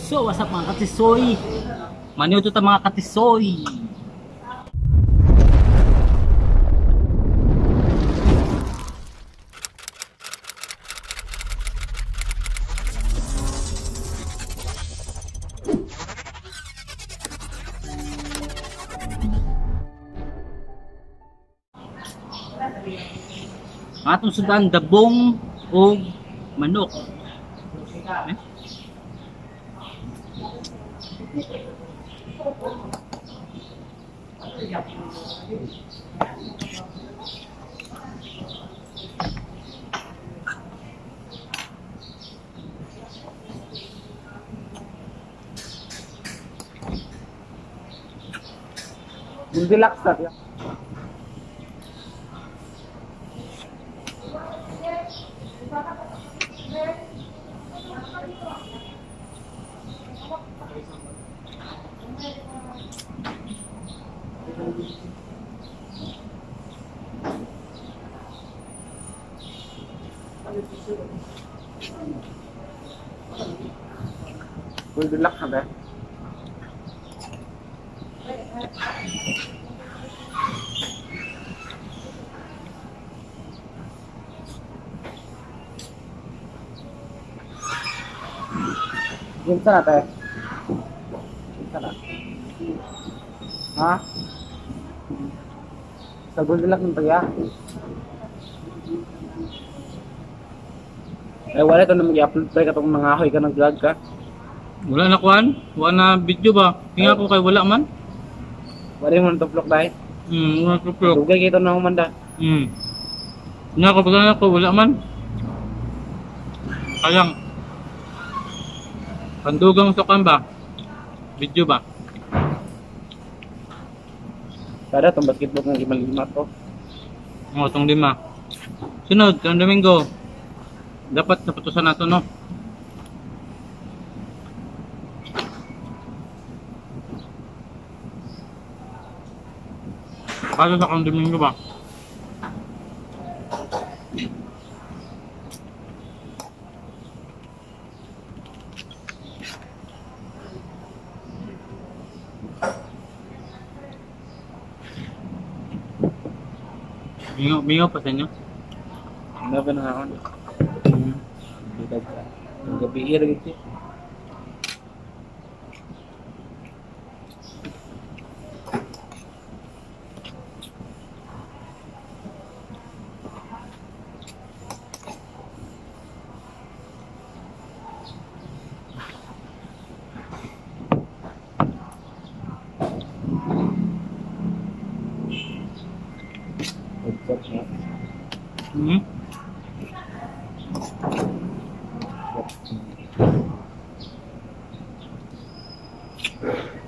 So, what's up mga katisoy? Maniuto ta mga katisoy. Atong sudan dabong o manok. Eh? Goldilocks na. Goldilocks na ba? Ginsa na te? Ginsa na? Ha? Sa Goldilocks ng pagya? Eh wala ito na mag-upload pa katong mga ahoy ka ng vlog ka. Wala na kuan? Wala na video ba? Tingnan ko kay wala man. Wala mo na tuplok dahil? Wala tuplok. Dugay kito na humanda. Tingnan ko pag ako wala man. Kayang pandugang sa kan ba? Video ba? Kada itong basketball ng lima-lima to. Oo, itong lima. Sunod, ang Domingo. Dapat naputusan nato, no? Kaso sa kang Domingo ba? Mingaw pa sa inyo? Mingaw pa na ako. Ang gabi ira gitu.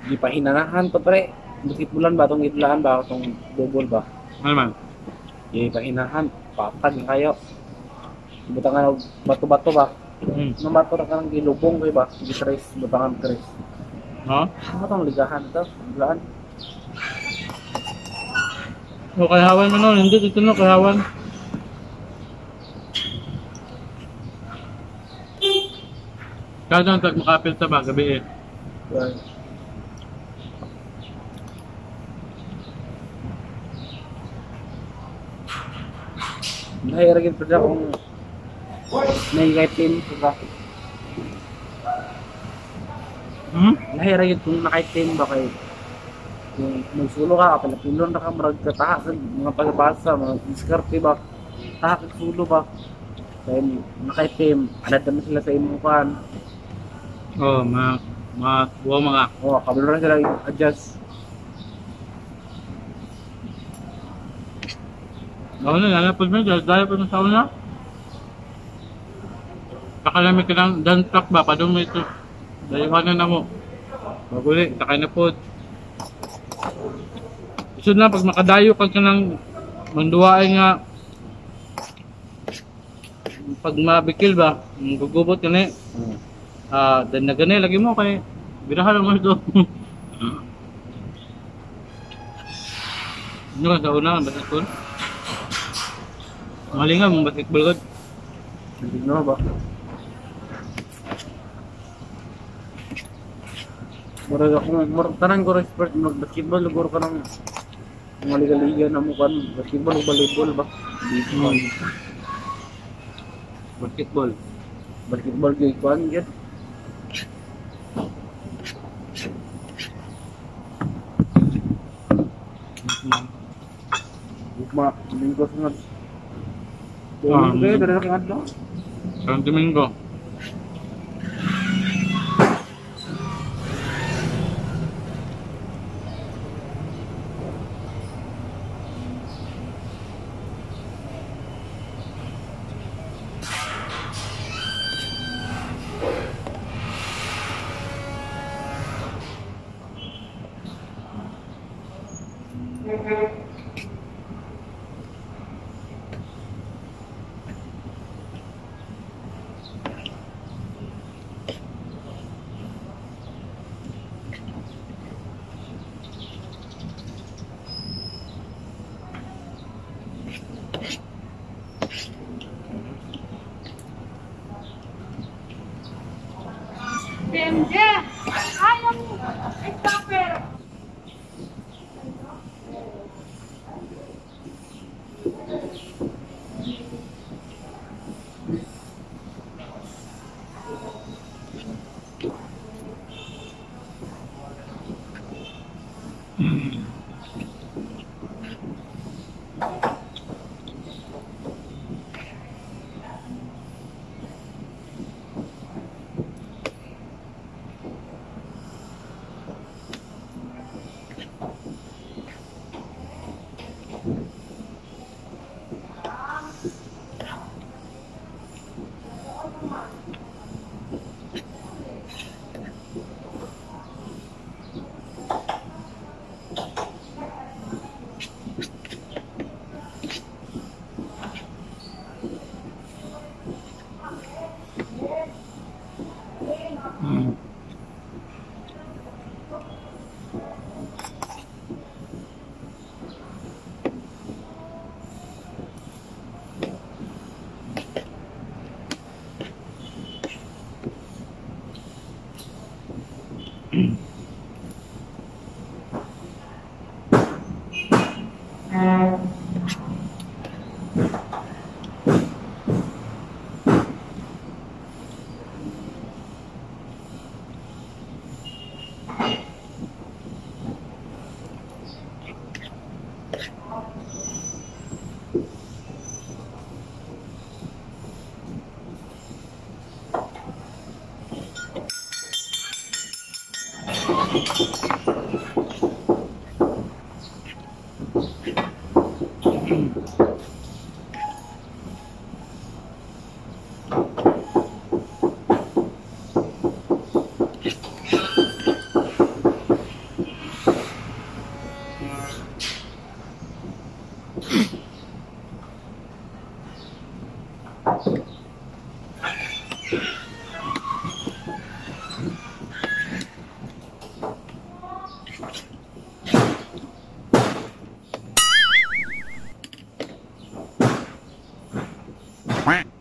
Di pa hinanahan to pre. Basketballan ba tong itlaan ba tong bobol ba? Ano man? Di pa hinahan, patag na kayo. Butangan og bato-bato ba? Nung bato ra kanang gilubong kay ba? Gitres, butangan tres. Ha? Ano tong ligahan to? Ligahan. O kayhawan man nun, hindi dito no kayhawan. Kada ang tag makapil sa ba gabi eh. Right. Nahiragin pa siya kung nakikaitin ba? Nahiragin kung nakaitin ba kayo? Kung magsulo ka, kapilapilon na ka, marag ka, taha sa mga pagpasa, mga diskarte ba? Taha ka sulo ba? Kaya nakaitim, alat naman sila sa imong kuan. Oo, buwa mga. Oo, kabalo na sila adjust. Oo na, lalapod mo, dahil pa sa una. Pakalami ka ng dantak ba, padung ito. Dayuhanan na mo. Maguli, sakay na po. Isod na, pag makadayo ka ka ng manduwain nga, pag mabikil ba, gugubot ka na eh. Dan na gani, lagi mo kay birahan mo ito. Ano ka sa una, basketball? Malinga mong basketball god. Hindi na ba? Murag ako, murag tanan ko expert mag basketball lugar ka ng mga liga-liga na mo kan basketball ug volleyball ba. Basketball. Basketball kay kuan gyud. Ugma, Domingo sunod. Domingo kayo, dala na adlaw. Sa Domingo. MJ! Ay, ang stopper! Quack.